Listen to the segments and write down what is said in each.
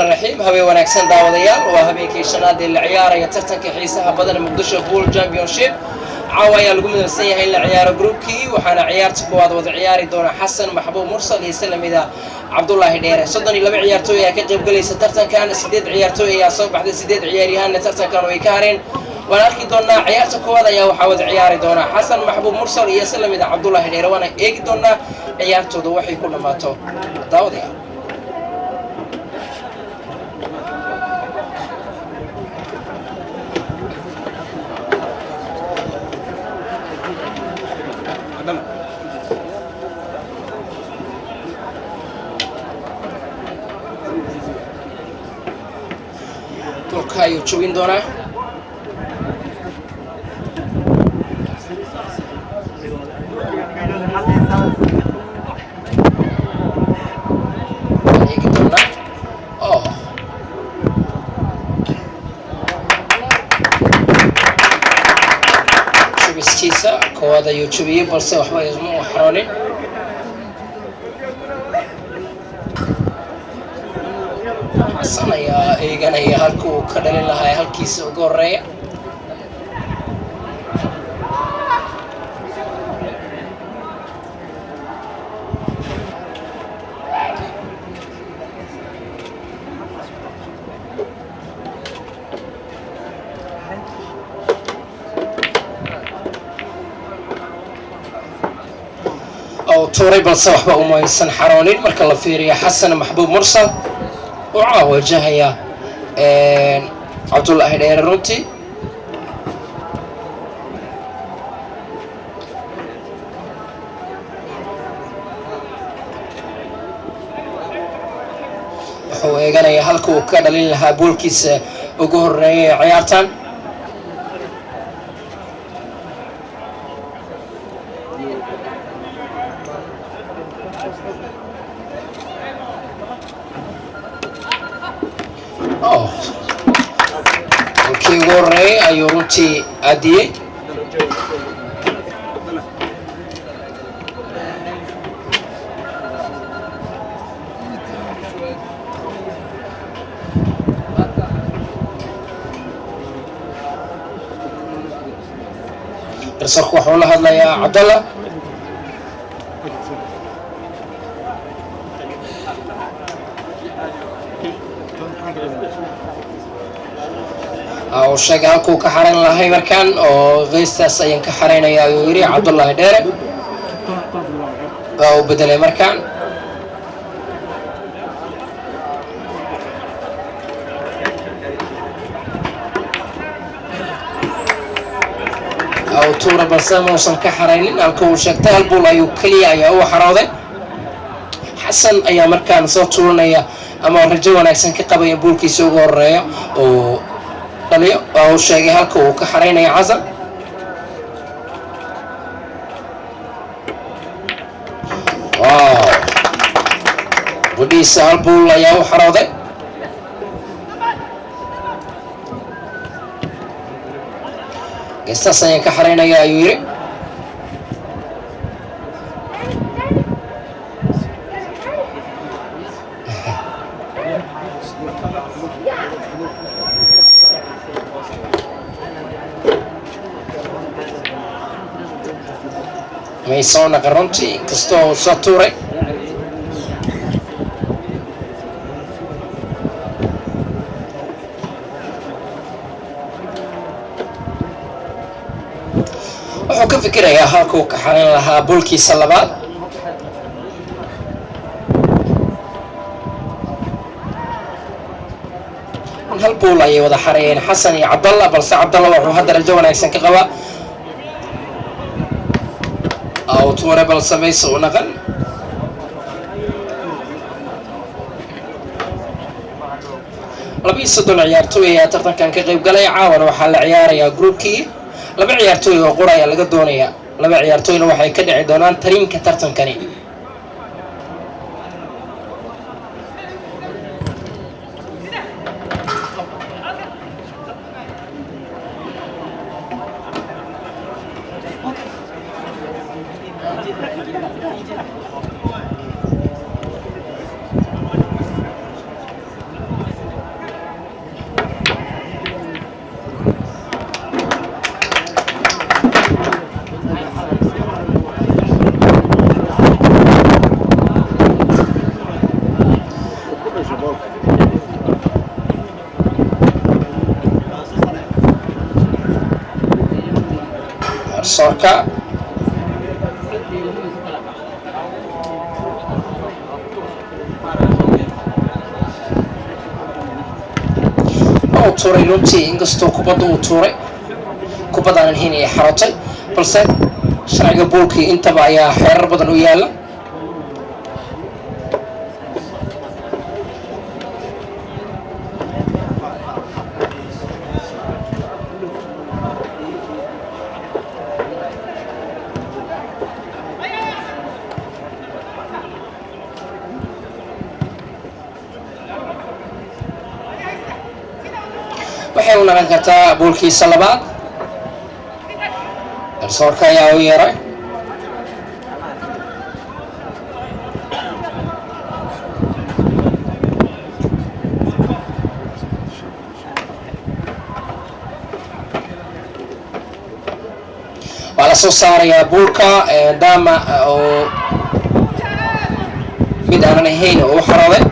Raxmaan raxiim. Habeen wanaagsan, daawadayaal. Waa habeenkii shanaad ee la ciyaaraya tartanka xiisaha badan, Muqdisho Pool Championship. Caawa ayaa lagu midabsan yahay in la ciyaaro groupkii, waxaana ciyaarta koowaad wada ciyaari doona Xasan Maxbuub Mursal iyo salamida Cabdulaahi Dheere. 32 ciyaartooy ayaa ka qaybgalaysa tartankan. Sideed ciyaartooy ayaa soo baxday, sideed ciyaaryahaanna tartankan way ka hareen. Waan arki doonaa. Ciyaarta koowaad ayaa waxaa wada ciyaari doona Xasan Maxbuub Mursal iyo salamida Cabdulaahi Dheere, waana eegi doonaa ciyaartooda waxay ku dhammaato, daawadayaal. Dhulka ayuu jabin doonaa. Waan eegi doonaa. Oh, jubiskiisa koowaad ayuu jabiyey, balse waxba isma u xaroonin. Xasan ayaa eeganaya halka uu ka dhalin lahaa halkiisa ugu horeeya. Oo tuuray, balse waxba uma aysan xaroonin. Marka la fiiriyo Xasan Maxbuub Mursal oo caawa wajahaya Cabdullaahi Dheere, runtii wuxuu eeganayaa halka uu ka dhalin lahaa boolkiisa ugu horeeya ee ciyaartan. Oh, halkii ugu horeeyay ayuu runtii aadiyey. Garsoorku wuxuu la hadlayaa Cabdallah. Uu sheegay halkuu ka xarayn lahay markaan, oo qeystaas ayaan ka xaraynaya ayuu yidhi. Cabdullaahi Dheere waa uu bedelay markaan. Uu tuura, balse muusan ka xaraynin halka uu sheegtay. Hal buul ayuu keliya ayaa u xarooday. Xasan ayaa markaan soo tuuranaya ama rajo wanaagsan ka qabaya buulkiisa ugu horeeya uu dhaliyo. Waa uu sheegay halka uu ka xaraynaya Xasan. Wow, budhiisa hal buul ayaa u xarooday. Geestaas ayaan ka xaraynaya ayuu yidhi. May soo naqan runtii, inkastoo uu soo tuuray. Wuxuu ka fikirayaa halkuu ka xarayn lahaa buulkiisa labaad. Hal buul ayay wada xareeyeen Xasan iyo Cabdalla, balse Cabdalla wuxuu hadda rajo wanaagsan ka qabaa. Uu tuure, balse mayse u naqan. 32 ciyaartooy ayaa tartankan ka qayb galay. Caawana waxaa la ciyaarayaa groupkii. Laba ciyaartooy oo qura ayaa laga doonayaa. Laba ciyaartooyna waxay ka dhici doonaan tariinka tartankani. Garsoorka uu tuuray runtii, inkastoo kubadda uu tuuray kubaddaanan hayn ay xarotay, balse sharciga poolkii intaba ayaa xeerar badan u yaala. Waxay u naqon kartaa poolkiisa labaad. Garsoorka ayaa u yeeray. Waa la soo saarayaa poolka daama oo mid aanan ahayn oo u xarooday.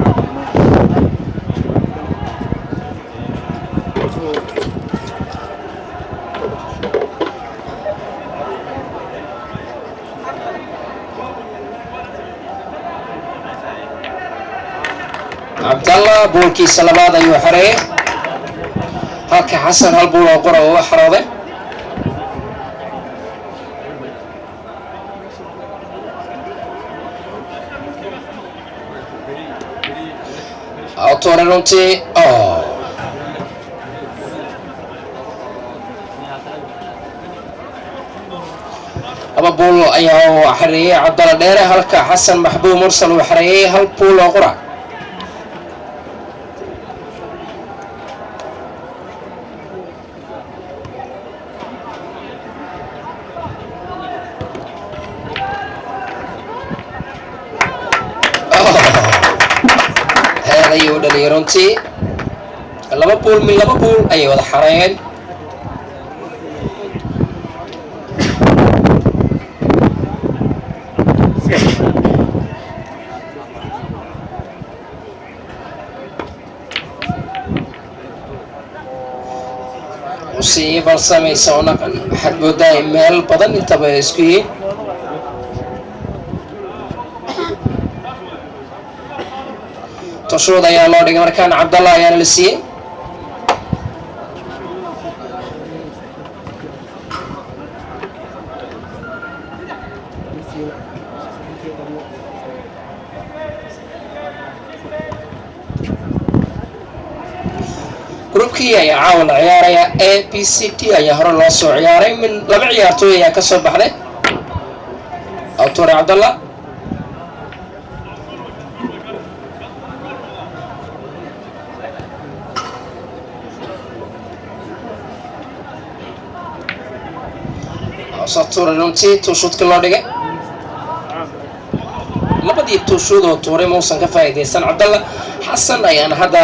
Cabdallah poolkiisa labaad ayuu xoreeyay, halka Xasan hal pool oo qora oo u xarooday. Tuuray runtii. Oh, laba pool ayaa uu xareeyey Cabdalla Dheere, halka Xasan Maxbuub Mursal uu xareeyey hal pool oo qura. Heer ayuu u dhaliyay runtii. Laba pool min laba pool ayay wada xareeyeen. Siiyey, balse maysa u naqan. Waxaad moodaa in meel badan intaba ay isku yihiin. Toshuud ayaa loo dhigay markaan, Cabdallah ayaana la siiyey. Groupkii ayaa caawa la ciyaaraya. A, B, C, D ayaa hore loo soo ciyaaray. Min laba ciyaartooy ayaa kasoo baxday. Autore Cabdallah soo tuuray runtii. Tuushuudka loo dhigay, labadii tuushuud oo tuuray mausan ka faa'iidaysan Cabdallah. Xasan ayaana hadda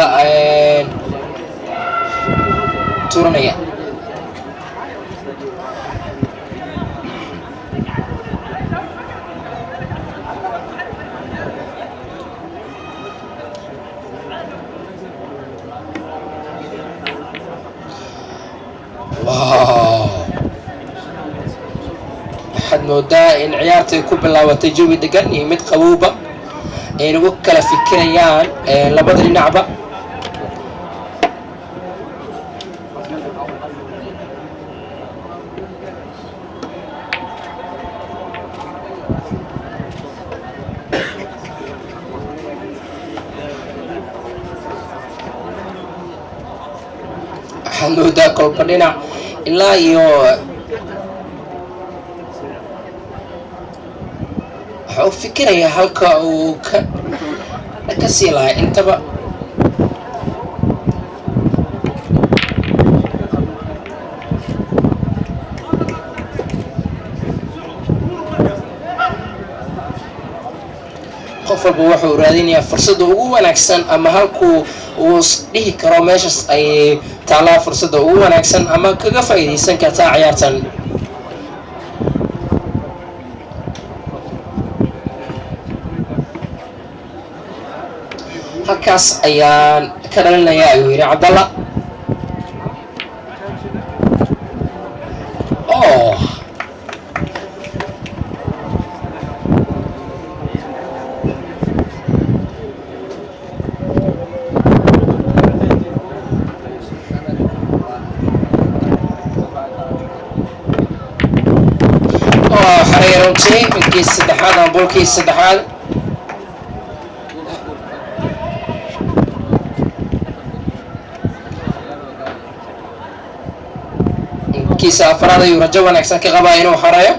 tuuranaya. Wow, waxaad moodaa in ciyaartay ku bilaabatay jawi degan iyo mid qabowba ayna u kala fikirayaan labada dhinacba. Waxaad moodaa kolba dhinac ilaa iyo waxa uu fikirayaa halka uu ka sii lahaa intaba. Qof walba wuxuu raadinayaa fursadda ugu wanaagsan ama halkuu uu dhihi karo meeshaas ayay taalaa fursadda ugu wanaagsan ama kaga faa'iidaysan kartaa ciyaartan. Halkaas ayaan ka dhalinayaa, ayuu yidhi Cabdalla. Oh, Xareeyay runtii midkii saddexaad ama buulkii saddexaad. Midkiisa afraad ayuu rajo wanaagsan ka qabaa inuu xareeyo.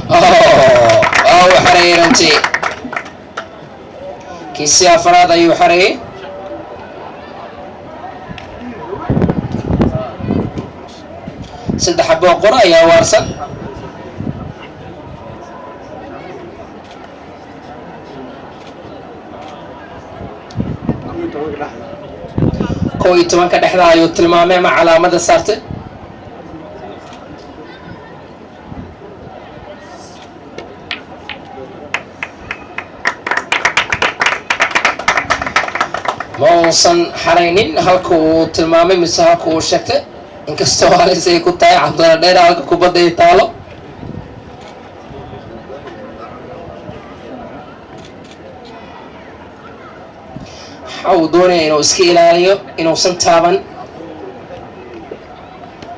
Waa uu xareeyay runtii, kiisii afraad ayuu xareeyay. Saddex xaboo qora ayaa waarsan. 11-ka dhexda ayuu tilmaamay ama calaamada saartay. Ma uusan xaraynin halka uu tilmaamay mise halka uu sheegtay, inkastoo halis ay ku tahay Cabdalla Dheere halka kubadda ay taalo. Waxa uu doonaya inuu iska ilaaliyo inuusan taaban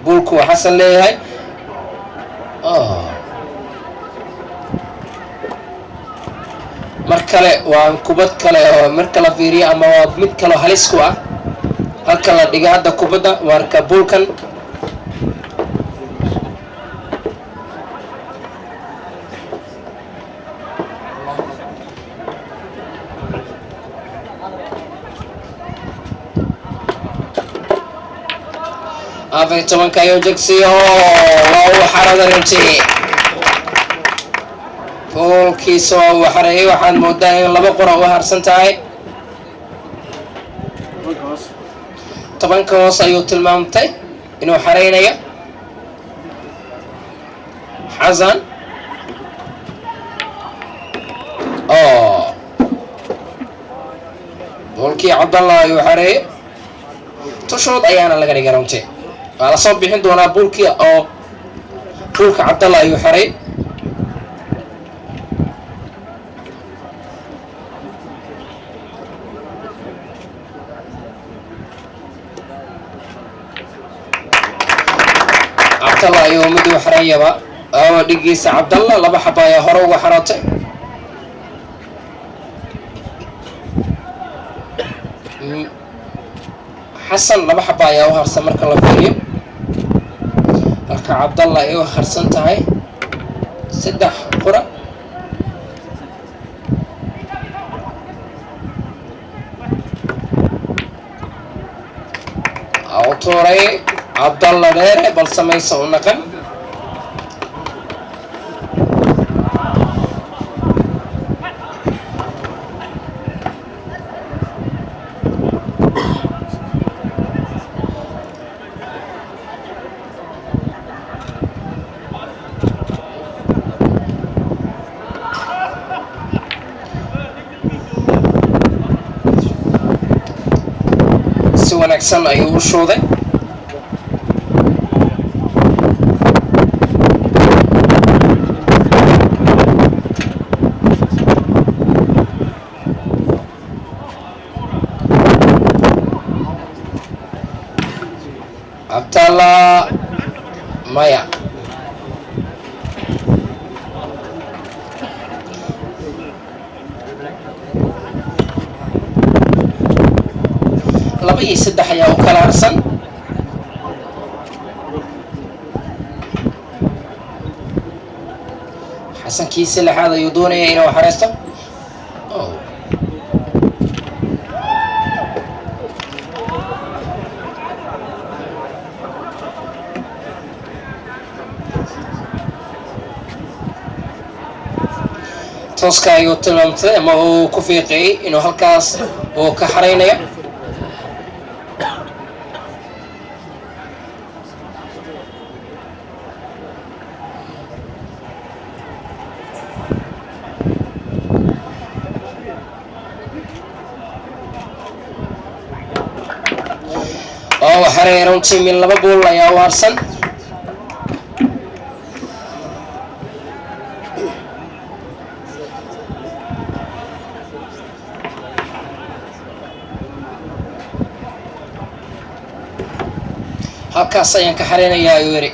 buulku uu Xasan leeyahay. Mar kale waa kubad kale oo marka la fiiriyo ama waa mid kaloo halis ku ah halka la dhiga hadda kubadda marka buulkan. 14-ka ayuu jegsiyo, waa uu xarada runtii, buulkiisa waa uu xareeyay. Waxaad moodaa in laba qora u harsan tahay. 10-ka hoos ayuu tilmaamtay inuu xareynayo Xasan. Buulkii Cabdallah ayuu xareeyay, tushood ayaana laga dhigay runtii. Waa lasoo bixin doonaa buulkii oo buulka Cabdallah ayuu xareeyay. Cabdallah ayuu mid u xareeyaba oo dhigiisa Cabdallah laba xaba ayaa hore uga xarootay. Xasan laba xaba ayaa u harsan marka la fiiriyo, halka Cabdallah ay u harsan tahay saddex qura. U tuuray Cabdalla Dheere balse maysa u naqan. Si wanaagsan ayuu u shuuday. Cabdalla maya. Laba iyo saddex ayaa u kala harsan. Xasankiisa lixaad ayuu doonaya inuu xareysto. Oh. Tooska ayuu tilmaamtay ama uu ku fiiqiyey inuu halkaas uu ka xareynayo. Oo xareey runtii, min laba buul ayaa u harsan. Halkaas ayaan ka xareynayaa, ayuu yidhi.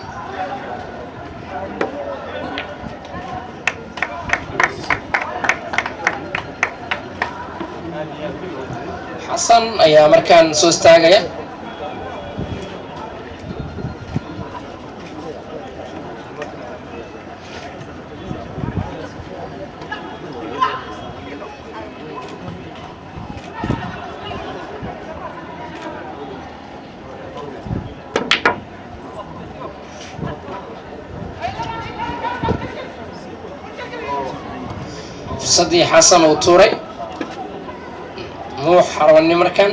Xasan ayaa markaan soo istaagaya. Fursaddii Xasan uu tuuray muu xaroonin. Markan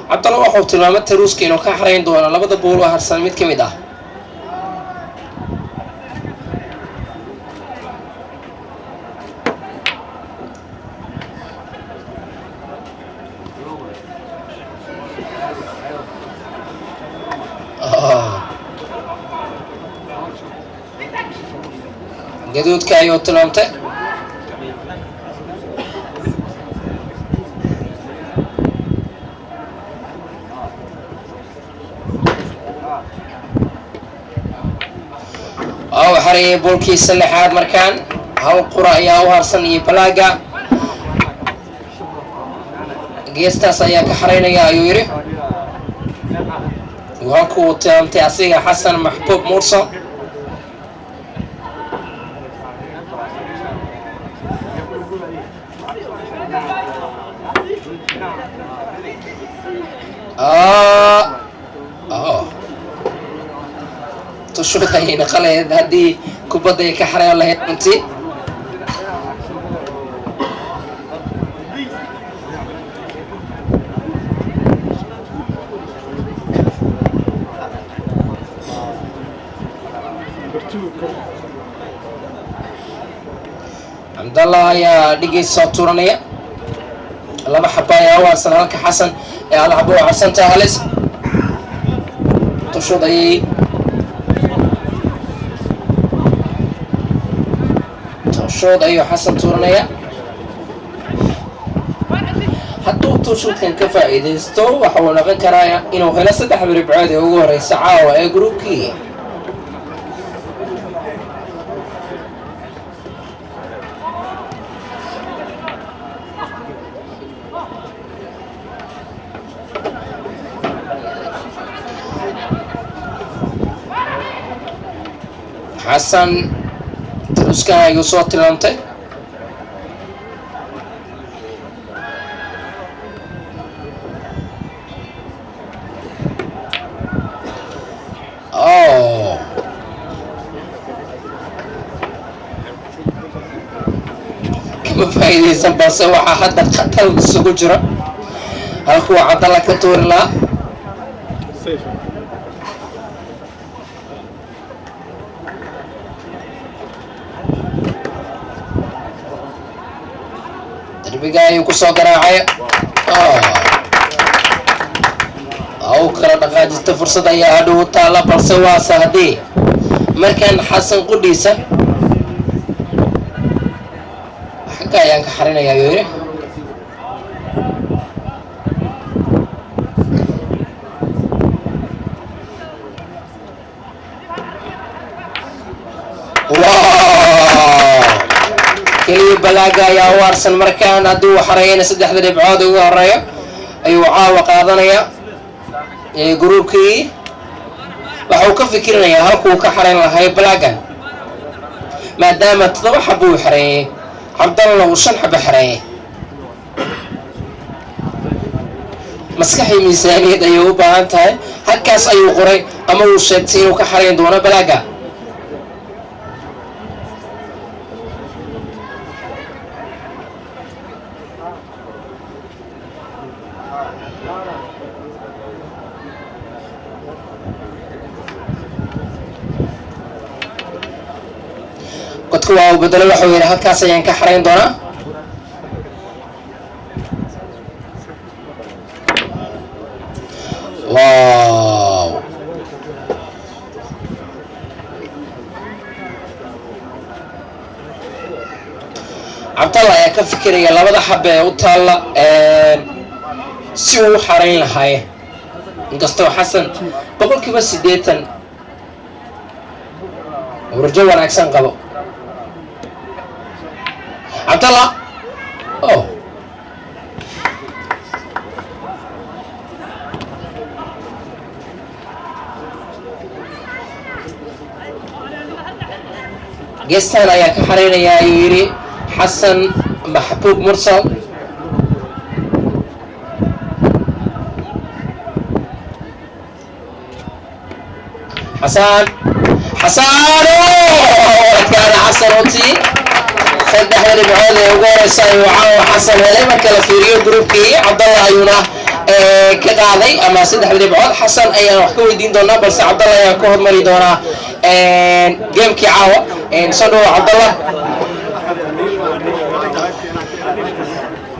Cabdalla waxuu tilmaamay taruuska inuu ka xarayn doono labada buul oo harsan mid ka mid ah. Gaduudka ayuu tilmaamtay. Waa uu xareeyay boolkiisa lixaad. Markaan hal qura ayaa u harsan iyo balaaga geestaas ayaa ka xareynaya, ayuu yidhi. Halku uu tilmaamtay asiga Xasan Maxbuub Mursal. Oh. Tushuud ayay naqalayd haddii kubadda ay ka xareyn lahayd runtii. Number two, come. Cabdallah ayaa dhigiis soo tuuranaya. Laba xaba ayaa u harsan, halka Xasan ee hal xaba u harsan tahay. Halis tushuud ayay tushuud ayuu Xasan tuuranaya. Hadduu tushuudkan ka faa'iidaysto, waxa uu noqon karaa inuu helo saddex dhibcood ee ugu horeysa caawa ee gruubkii. Xasan taruskan ayuu soo tilmaamtay. Oh, kama faa'iidaysan, balse waxaa hadda khatar isugu jira halkuu Cabdalla ka tuuri lahaa. Safe. Derbiga ayuu kusoo garaacay. Oh. Waa u kala dhaqaajista. Fursad ayaa hadhow u taalla, balse waase haddii markaan Xasan qudhiisa xagga ayaan ka xarinayaa, ayuu yidhi. Wow, keliya balaaga ayaa u harsan. Markaan haddii uu xareeyana, saddexda dhibcood ugu horeeya ayuu caawa qaadanaya ee gruubkii. Waxa uu ka fikirinayaa halkuu ka xareyn lahay balaagan, maadaama toddoba xabo uu xareeyey, Cabdallana uu shan xabo xareeyey. Maskaxii miisaaniyad ayay u baahan tahay. Halkaas ayuu qoray ama uu sheegtay inuu ka xareyn doono balaaga. Godka waa uu bedelo. Waxuu yidhi halkaas ayaan ka xarayn doonaa. Wow, Cabdalla ayaa ka fikiraya labada xaba ee u taalla si uu u xarayn lahaay. Inkastoo Xasan 80% uu rajo wanaagsan qabo. Cabdallah, oh, geestan ayaa ka xareynaya, ayuu yidhi Xasan Maxbuub Mursal. Xasan, Xasan, adkaada Xasan. Runtii saddexda dhibcood ee ugu horeysa ayuu caawa Xasan helay. Marka la fiiriyo groupkii, Cabdallah ayuuna ka qaaday ama saddexda dhibcood Xasan ayaan wax ka weydiin doonaa, balse Cabdallah ayaan ka hormari doonaa gamekii caawa. Soo dhawo, Cabdallah.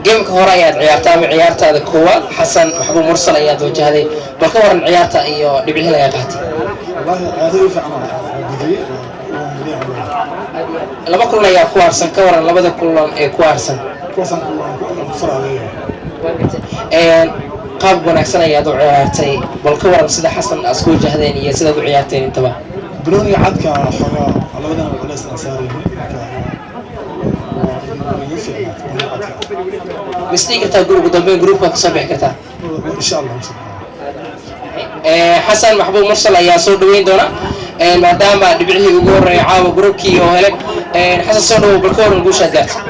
Gameka hore ayaad ciyaarta ama ciyaartaada koowaad Xasan Maxbuub Mursal ayaad wajahday. Bal ka waran ciyaarta iyo dhibcihii laga qaatay? والله هذا ينفع بدي. Laba kulan ayaa ku harsan. Ka waran labada kulan ee ku harsan? Kuwaasaan ku faraleeyahay. Qaab wanaagsan ayaad u ciyaartay. Bal ka waran sida Xasan aad isku wajahdeen iyo sidaad u ciyaarteen intaba? Banooniga cadka xoogaa labadana culays aan saaraynay, marka waa iga fiicnaat banooniga cadka. Misdhigi kartaa ugu dambeyn groupka kasoo bixi kartaa? Insha Allah. Xasan Maxbuub Mursal ayaa soo dhaweyn doona, maadaama dhibcihii ugu horreeyay caawa groupkii oo helay. Xasan, soo dhawow. Bal ka waran guushaad gaartay?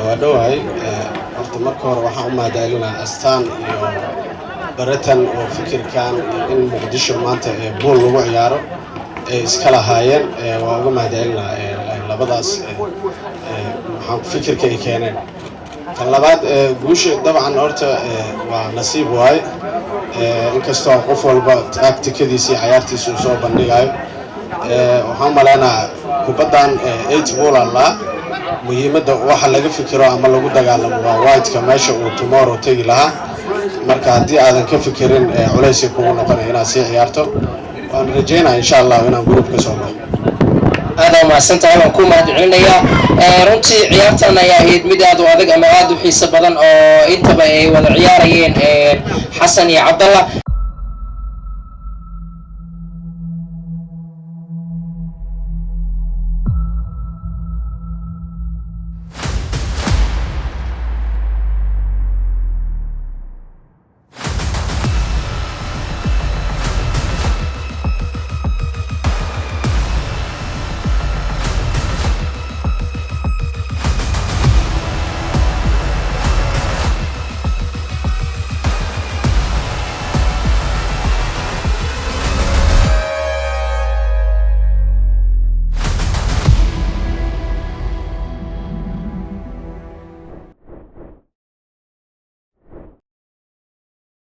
Waa dhowahay. Horta marka hore waxaan u mahadcelinaa Astaan iyo Baratan oo fikirkan iyo in Muqdisho maanta ee pool lagu ciyaaro ay iska lahaayeen. Waa uga mahadcelinaa labadaas maxaan fikirka ay keeneen. Tan labaad, guusha dabcan horta waa nasiib waaye, inkastoo qof walba tacticadiisa iyo cayaartiisa uu soo bandhigayo. Waxaan u maleynayaa kubaddan eight ball laa muhiimadda waxa laga fikiro ama lagu dagaalamo waa white-ka meesha uu tomorrow tegi lahaa. Marka haddii aadan ka fikirin, culaysay kugu noqonaya inaad sii ciyaarto. Waan rajeynaya, insha Allah, inaan group ka soo baxo. Aada umahadsan tahay, waan ku mahad celinayaa. Runtii ciyaartan ayaa ahayd mid aad u adag ama aada u xiiso badan oo intaba ay wada ciyaarayeen Xasan iyo Cabdallah.